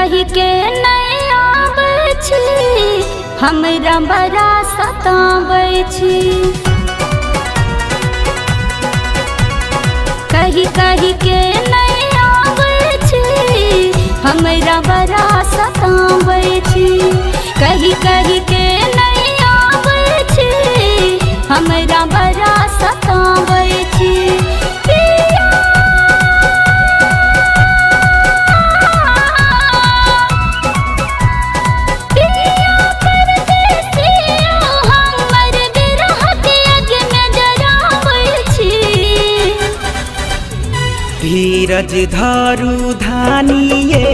कही के नहीं आबै छी, हमरा बड़ा सताबै छी। कही कही के नहीं आबै छी, हमरा बड़ा सताबै छी। कही कही के नहीं आबै छी, हमरा बड़ा सताबै छी। धीरज धरू धानिये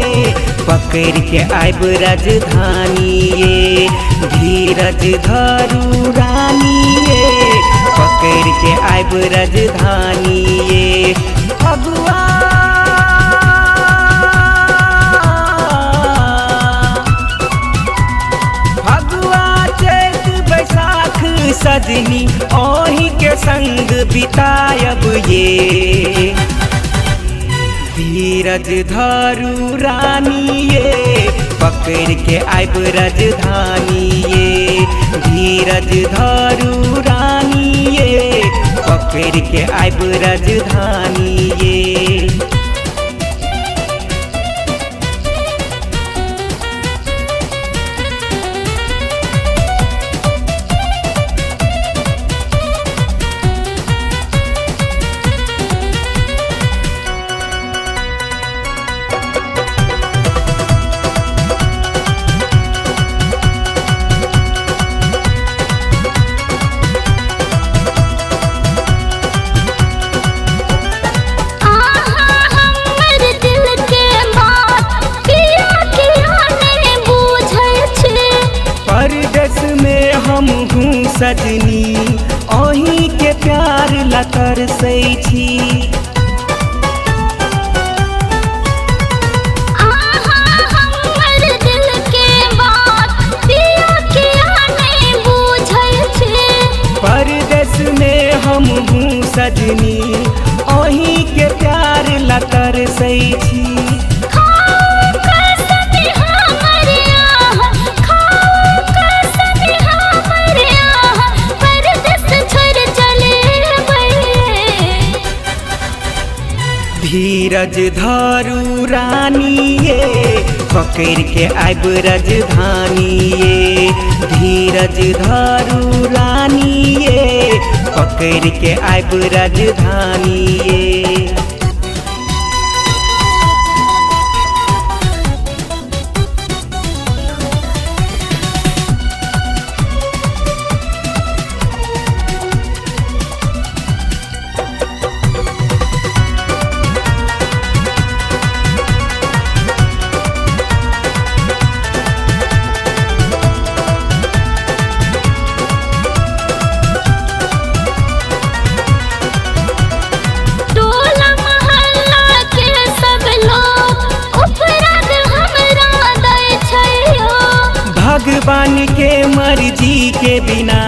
पकड़ के आब राजधानिये। धीरज धरू रानिये पकड़ के आब राजधानिये। फगुआ फगुआ चैत बैसाख सजनी ओही के संग बितायब ये। धीरज धरू रानिये पकड़ के आब राजधानिये। धीरज धरू रानिये पकड़ के आब राजधानिये। परदेश में हम हूँ सजनी ओही के प्यार ला तरसै छी। हमर दिल के बात पिया किया नहीं बुझै छी। परदेश में हम हूँ सजनी ओही के प्यार ला तरसै छी। धीरज धरू रानिये पकड़ के आब राजधानिये। धीरज धरू रानिये पकड़ के आब राजधानिये। भगवान के मर्जी के बिना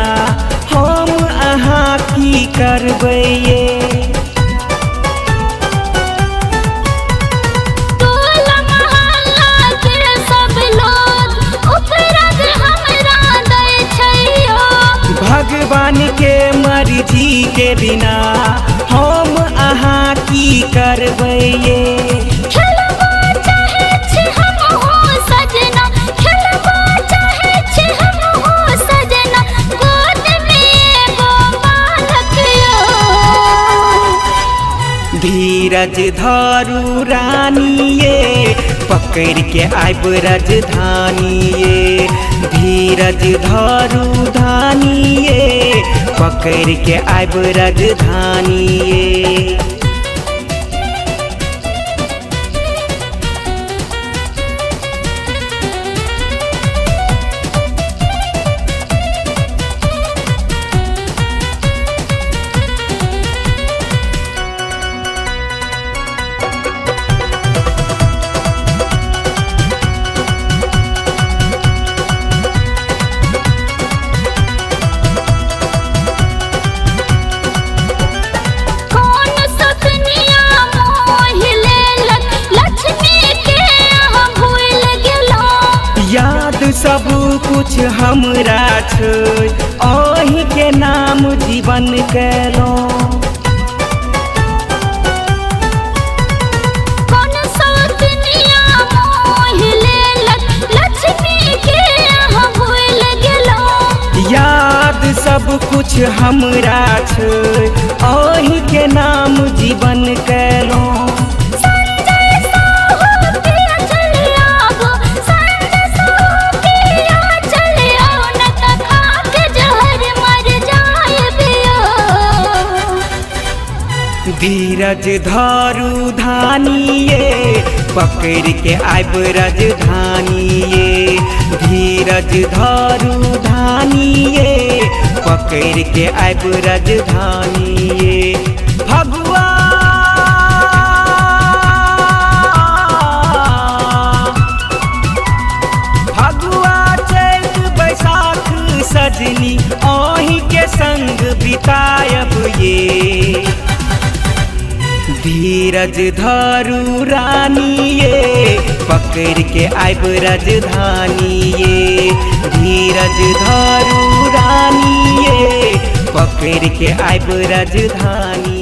हम अहाँ की करबै ये। टोला मोहल्ला के सब लोग उपराग हमरा दै छै। भगवान के मर्जी के बिना हम अहाँ की करबै ये। धीरज धरू रानिये पकड़ के आब राजधानिये। धीरज धरू धानिये पकड़ के आब राजधानिये। कौन सा सब कुछ हमरा छै, अहीं के नाम जीवन केलहुँ। कोन सौतनिया मोहि लेलक, लक्ष्मी के अहाँ भूल गेलहुँ। याद सब कुछ हमरा छै, अहीं के नाम जीवन केलहुँ। संजय साहू पिया चल आबो, संजय साहू पिया चल आओ, न त खा के जहर मर जायबियो। धीरज धरू धानिये, पकड़ के आबि राजधानिये। धीरज धरू धानिये, पकड़ के आबि राजधानिये। फगुआ फगुआ चैत बैसाख सजनी, अहीं के संग बितायब ये। धीरज धरू रानिये, पकड़ के आबि राजधानिये। धीरज धरू रानिये, पकड़ के आबि राजधानी।